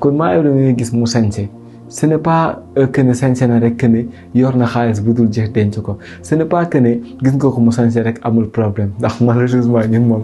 kon maa ngi ngay gis mu sañse ce n'est pas que ne sañse na rek que ne yor na xaalis bu dul jeex denc ko ce n'est pas que ne gis nga ko mu sañse rek amul problème ndax malheureusement ñun moom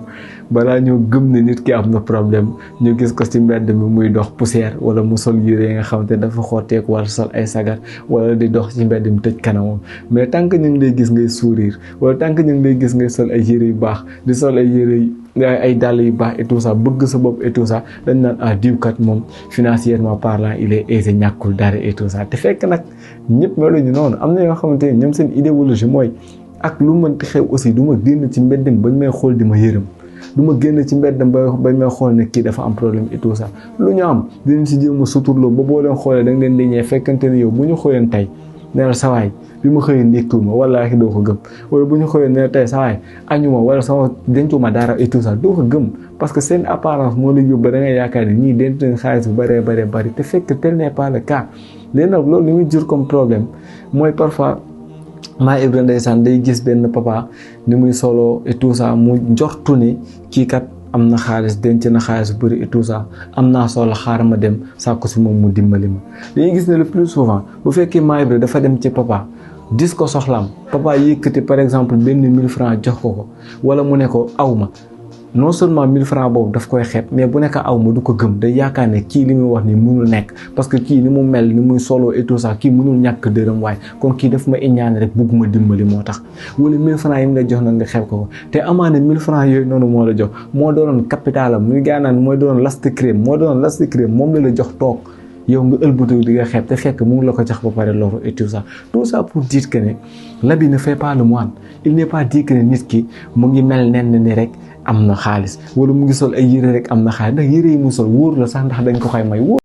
balaa ñoo gëm ne nit ki am na problème ñu gis ko ci mbedd mi muy dox poussière wala mu sol yére yi nga xamante ne dafa xotteeku wala sol ay sagar wala di dox ci mbedd mi tëj kanamam mais tant que ñu ngi lay gis ngay sourire wala tant que ñu ngi lay gis ngay sol ay yére yu baax di sol ay yére ay dàll yu baax et tout ça bëgg sa bopp et tout ça dañ naan ah diwkat moom financièrement parlant il est aisé ñàkkul dara et tout ça te fekk nag ñëpp meluñu noonu am na yoo xamante ne ñoom seen idéologie mooy ak lu mënti xew aussi du ma génn ci mbeddam bañ may xool di ma yërëm du ma génn ci mbeddam bañ may xool ne kii dafa am problème et tout ça lu ñu am dinañ si jéem a suturloo ba boo leen xoolee da nga leen di ñee fekkante ne yow bu ñu xooleen tey ne la sawaay bi ma xëyee ndékkiwuma wallaahi doo ko gëm wala bu ñu xëyee ne la tey sawaay añuma wala sama dencuma dara et tout ça doo ko gëm parce que seen apparence moo la yóbbu da nga yaakaar ni ñii denc nañ xaalis bu bëree bëri te fekk tel n'est pas le cas léegi nag loolu li muy jur comme problème mooy parfois maa Ibra ndeysaan day gis benn papa ni muy solo et tout ça mu njortu ne kii kat am na xaalis denc na xaalis bu bëri et tout ça am naa soxla xaaral ma dem sàkku si moom mu dimbali ma dañuy gis ne le plus souvent bu fekkee maa Ibra dafa dem ci papa dis ko soxlaam papa yëkkati par exemple benn 1000 francs jox ko wala mu ne ko aw ma non seulement 1000 francs boobu daf koy xeeb mais bu nekk aw ma du ko gëm day yaakaar ne kii li muy wax ni mënul nekk parce que kii ni mu mel ni muy solo et tout ça kii mënul ñàkk dërëm waaye kon kii daf ma iñaane rek bugguma dimbali moo tax wala 1000 francs yi mu la jox nag nga xeeb ko te amaana 1000 francs yooyu noonu moo la jox moo doonoon capital am muy gaanaan mooy doonoon last crème moom la jox toog yow nga ëlbatu di nga xeeb te fekk mu ngi la ko jox ba pare loolu et tout ça pour dire que ne l'habit ne fait pas le moine il n'est pas dit que ne nit ki mu ngi mel nen ni rek am na xaalis wala mu ngi sol ay yére rek am na xaalis ndax yére yi mu sol wóor la sax ndax dañ ko koy may